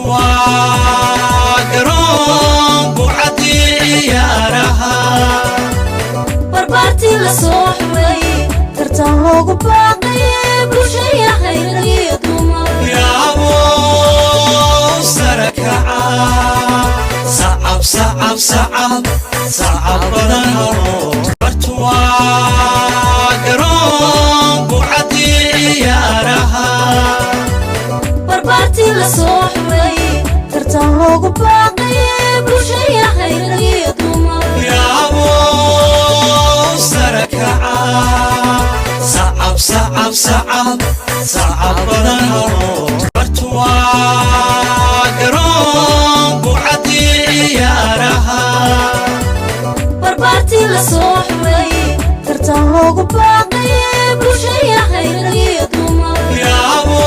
Waa garoon bucadii ciyaaraha. Barbaartii la soo xulay, tartan loogu baaqay, bulshayahay rag iyo dumar. Yaabo sare kaca, sacab, sacab, sacab, sacab badan halo. Bartu waa garoon bucadii ciyaaraha. Barbaartii la soo xulay, tartan loogu baaqay, bulshayahay rag iyo dumar. Yaabo sare kaca, sacab, sacab, sacab, sacab badan halo. Bartu waa garoon bucadii ciyaaraha. Barbaartii la soo xulay, tartan loogu baaqay, bulshayahay rag iyo dumar. Yaabo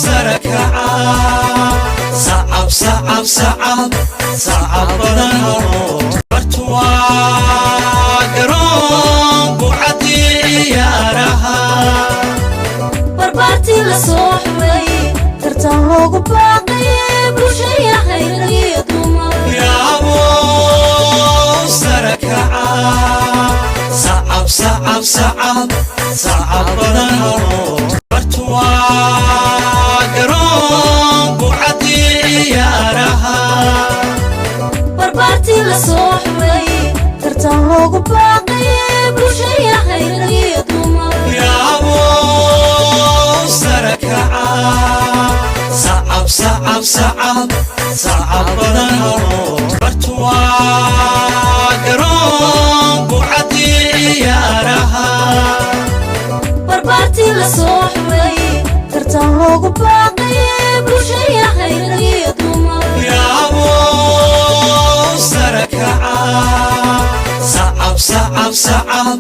sare kaca, sacab, sacab, sacab, sacab badan halo. Bartu waa garoon bucadii ciyaaraha. Barbaartii la soo xulay, tartan loogu baaqay, bulshayahay rag iyo dumar. Yaabo sare kaca, sacab, sacab, sacab, sacab badan halo. Bartu waa garoon bucadii ciyaaraha. Barbaartii la soo xulay, tartan loogu baaqay, bulshayahay rag iyo dumar. Yaabo sare kaca, sacab, sacab, sacab, sacab badan halo. Bartu waa garoon bucadii ciyaaraha. Barbaartii la soo xulay, tartan loogu baaqay, bulshayahay rag iyo dumar. Yaabo sare kaca, sacab, sacab, sacab,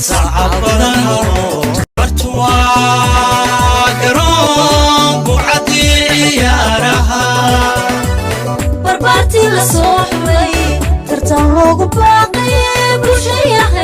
sacab badan halo. Bartu waa garoon bucadii ciyaaraha. Barbaartii la soo xulay, tartan loogu baaqay, bulshayahay.